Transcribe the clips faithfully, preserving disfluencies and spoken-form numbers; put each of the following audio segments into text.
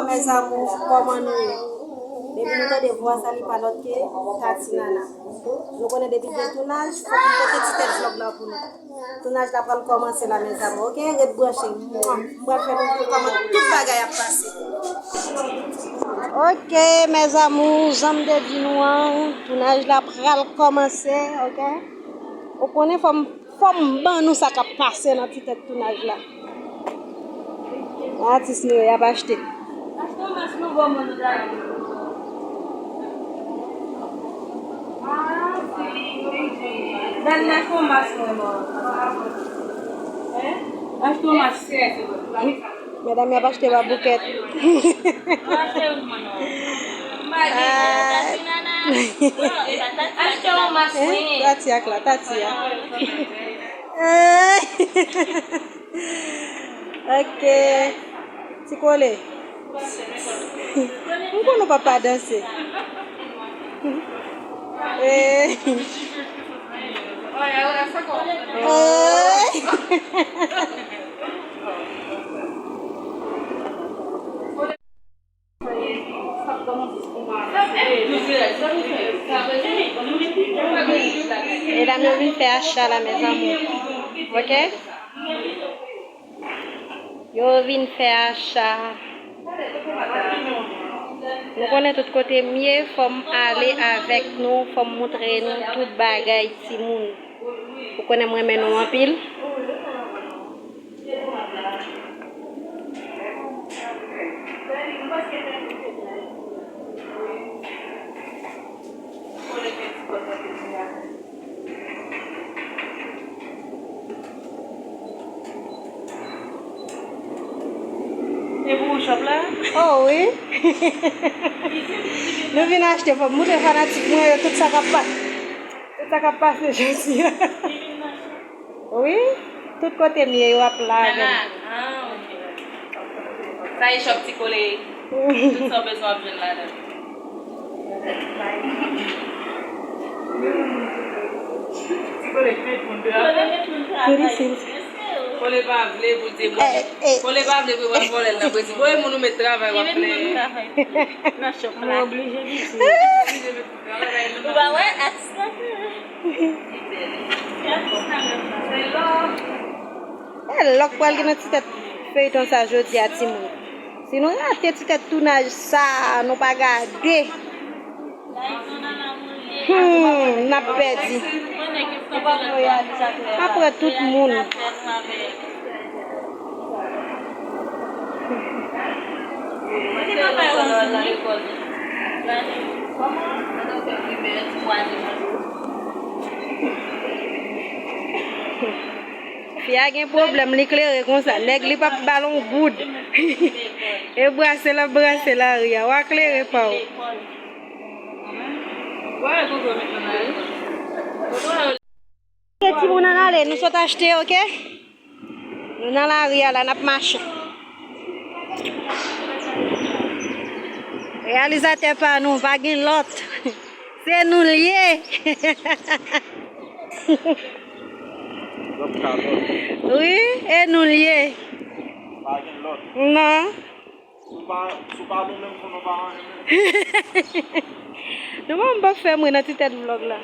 Mes amours, kòman nou ye? Depi nou tande vwa sa, li pa lòt ke Tati Nana. Nou konnen depi gen tounaj, fòk nou pote ti tèt vlòg la pou nou. Tounaj la pral kòmanse la, mes amours, oke? Ret branche. Mwa, m pral fè nou konnen kòman tout bagay ap pase. Oke, mes amours, jan m te di nou an, tounaj la pral kòmanse, oke? Ou konnen fò m, fò m ban nou sa k ap pase nan ti tèt tounaj la. Atis nou yo, y ap achte. Achte yon mas nou bon moun nou ta. Ah, si, wi, wi. Dad la fè yon mas mwen bon. Hein? Achte yon mas. Medam y ap achte pa boukèt. Achte yon moun. Ah. Achte yon mas, hein? Wi. Tati ak la, Tati a. Eh. Ok. Ti Kole. M konn ou pa pa danse. Eh. Eh. Medam yo vin fè acha la, mes amours. Ok? Yo vin fè acha. Nou konnen tout kote m ye, fò m ale avèk nou, fò m moutre nou tout bagay, timoun. Ou konnen m renmen nou anpil. E pou ou chòp la? Oh wi. Nou vin achte, fò m moutre fanatik mwen yo tout sa k ap pa-, tout sa k ap pase jodi a. Wi, tout kote m ye, yo ap la avè m. Nana, ah, ok. Sa e chòp Ti Kole. Tout sa w bezwen w ap jwenn ladan. Ti Kole met moun travay. Kole pa vle pou l te bon. Eh, eh. Kole pa vle pou l vòlè l nan prezi. Bon, e moun ou met travay, w ap plè. Nan chòp la. Mwen oblije di. Ou pa wè atis lan? E lòk pral gen nan ti tèt feyton sa jodi a, timoun. Si nou rate ti tèt tounaj sa, nou pa gade. Hmm, n ap pèdi. M ap pran tout moun. Fi a gen pwoblèm, li klere konsa. Nèg li p ap ba l yon goud. E brase l ap brase lari a. W a klere pa w. Ok, timoun, ann ale, nou sot achte, ok? Nou nan lari a la, n ap mache. Reyalizatè pa nou, pa gen lòt. Se nou l ye. Wi, e nou l ye. Pa gen lòt. Non. Si w pa, si w pa bon menm, fò nou pa manje menm. Non, manman m p ap fè m ri nan ti tèt vlòg la.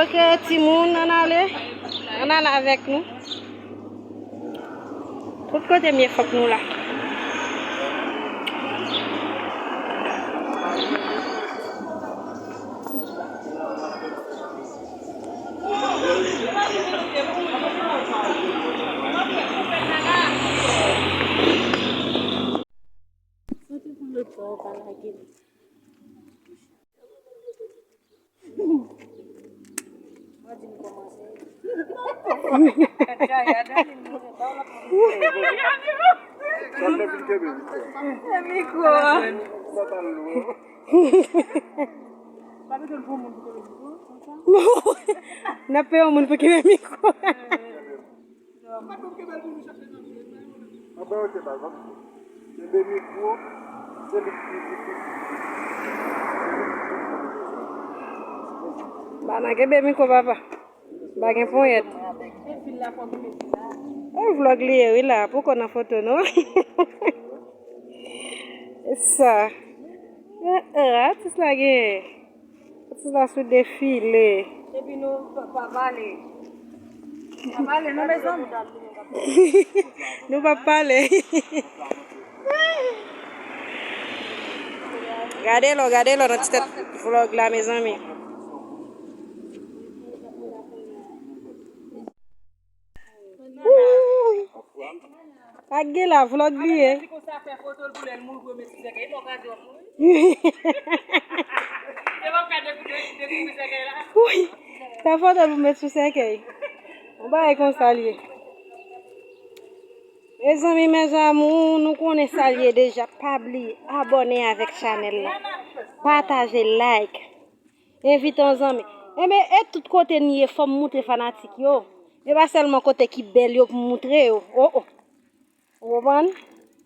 Ok, timoun, ann ale. Ann ale avèk nou. Tout kote m ye, fòk nou la. Mikwo a. N ap peye yon moun pou kenbe mikwo. Ba nan kenbe mikwo, papa. Ba gen ponyèt. Yon vlòg li ye wi la, poko nan foto non. E sa. Eh, eh, atis la gen. Atis la sou defile. Epi nou pa, pa pale. Pa pale non, mezanmi. Nou pa pale. Gade lò, gade lò nan ti tèt vlòg la, mezanmi. Wouy! Ak gen la vlòg li ye. Wouy! Fè foto pou met sou sèkèy. Yon bagay konsa li ye. Mezanmi, mes amours, nou konnen sa l ye deja. Pa bliye abòne avèk chanèl la. Pataje, like. Envite yon zanmi. Enben, e tout kote n ye, fò m moutre fanatik yo. E pa sèlman kote ki bèl yo pou m moutre yo. Oh, oh. Ou konprann?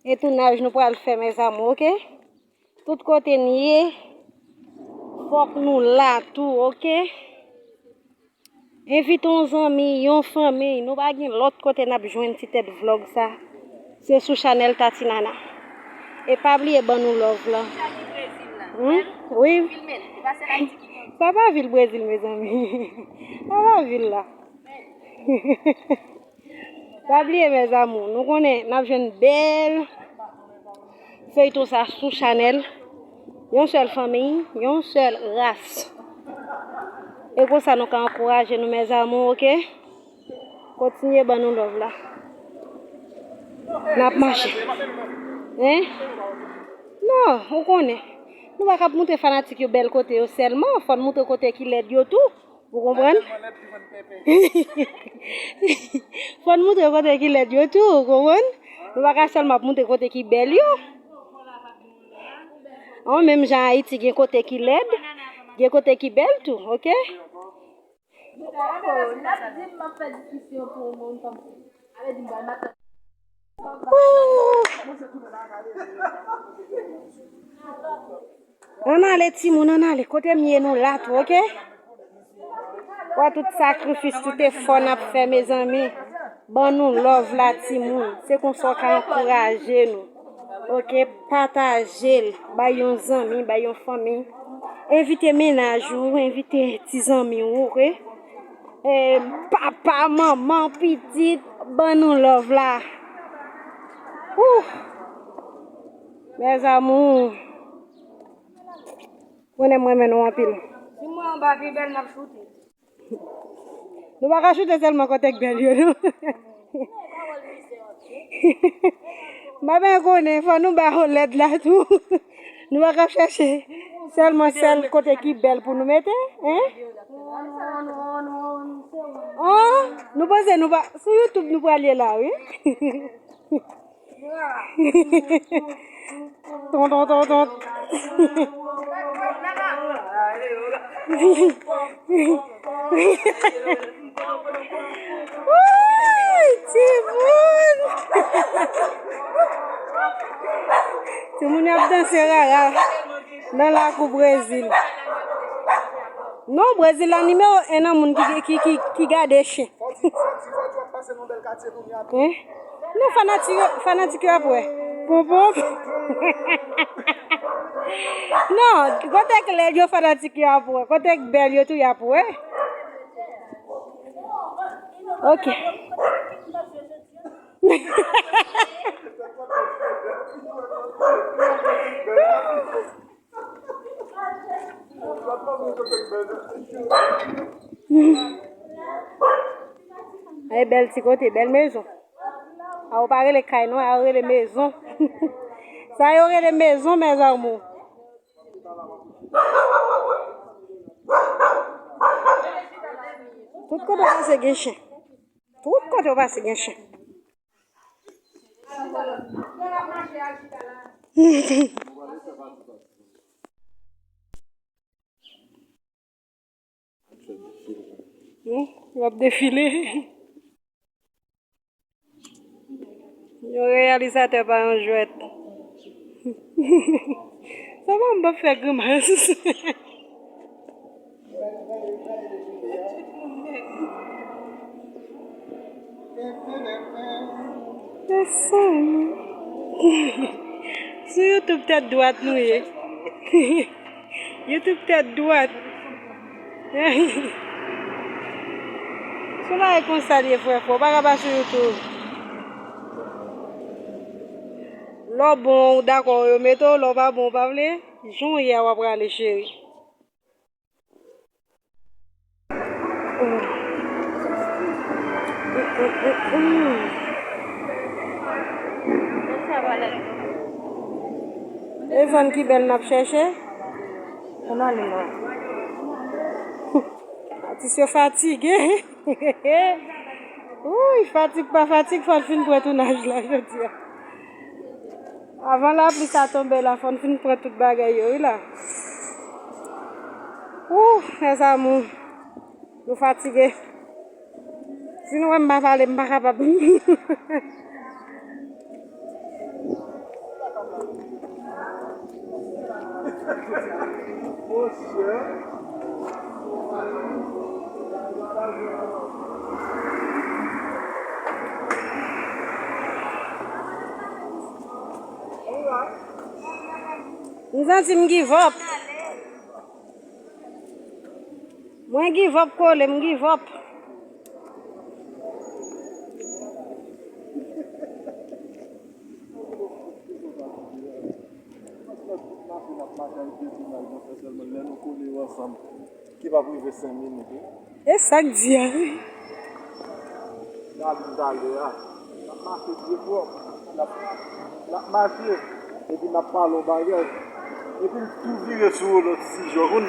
E tounaj nou pral fè, mes amours, oke? Tout kote n ye, fòk nou la tou, oke? Envite yon zanmi, yon fanmi. Nou pa gen lòt kote n ap jwenn ti tèt vlòg sa. Se sou chanèl Tati Nana. E pa bliye ban nou love la. Hmm? Wi. Sa pa vil Brezil, mezanmi. Sa pa vil la. Pa bliye, mes amours, nou konnen n ap jwenn bèl feyton sa sou chanèl. Yon sèl fanmi, yon sèl ras. E konsa nou ka ankouraje nou, mes amours, oke? Kontinye ban nou love la. N ap mache. Hein? Non, ou konnen. Nou pa ka ap moutre fanatik yo bèl kote yo sèlman, fò n moutre kote ki lèd yo tou. Ou konprann? Fò n moutre kote ki lèd yo tou, ou konprann? Nou pa ka sèlman ap moutre kote ki bèl yo. An, menm jan Ayiti gen kote ki lèd, gen kote ki bèl tou, oke? Ann ale, timoun, ann ale. Kote m ye, nou la tou, oke? Wè tout sakrifis, tout efò n ap fè, mezanmi. Ban nou love la, timoun. Se konsa w ka ankouraje nou. Oke, pataje l. Bay yon zanmi, bay yon fanmi. Envite mennaj ou, envite ti zanmi ou, oke? Eh, papa, manman, pitit, ban nou love la. Ouh! Mes amours. Konnen m renmen nou anpil. Si mwen anba pi bèl, n ap choute. Nou pa ka choute sèlman kote k bèl yo, non. M pa byen konnen, fò nou ba yo lèd la tou. Nou pa ka chèche sèlman sèl kote ki bèl pou nou mete, hein? Oh, nou panse nou pa sou YouTube nou pral ye la, wi. Ton, ton, ton, ton. Wouy, timoun! Timoun yo ap danse rara nan lakou Brezil. Non, Brezil la nimewo en nan moun ki, ki, ki, ki gade chen. Hein? Non, fanatik yo, fanatik yo ap wè. Ponpon. Non, kote k lèd yo fanatik yo ap wè. Kote k bèl yo tou y ap wè. Ok. E bèl ti kote, bèl mezon. A, ou pa rele kay non, a, yo rele mezon. Sa yo rele mezon, mes amours. Tout kote w pase gen chen. Tout kote w pase gen chen. Hmm, w ap defile. Yon reyalizatè pa yon jwèt. Sa pa m p ap fè grimas. Sou YouTube tèt dwat nou ye. YouTube tèt dwat. Sou la e konsa li ye frè fò, pa ka pa sou YouTube. Lè w bon, ou dakò, yo mete w, lè w pa bon, ou pa vle. Jan w ye a, w ap rale cheri. E zòn ki bèl n ap chèche. Ann ale non. Atis yo fatige. Wouy, fatig pa fatig, fò n fin pran tounaj la jodi a. Avan lapli sa tonbe la, fò n fin pran tout bagay yo, wi la. Wouh, mes amours, nou fatige. Si nou wè m pa pale, m pa kapab. M santi m give up. Mwen give up kole, m give up. Ki p ap rive senk minit, wi. E sa k di a, wi. Gade m talè a. L ap mache byen pwòp. L ap, l ap mache. Epi n ap pale yon bagay. Epi l tou vire sou ou lòt sijè. Ou konn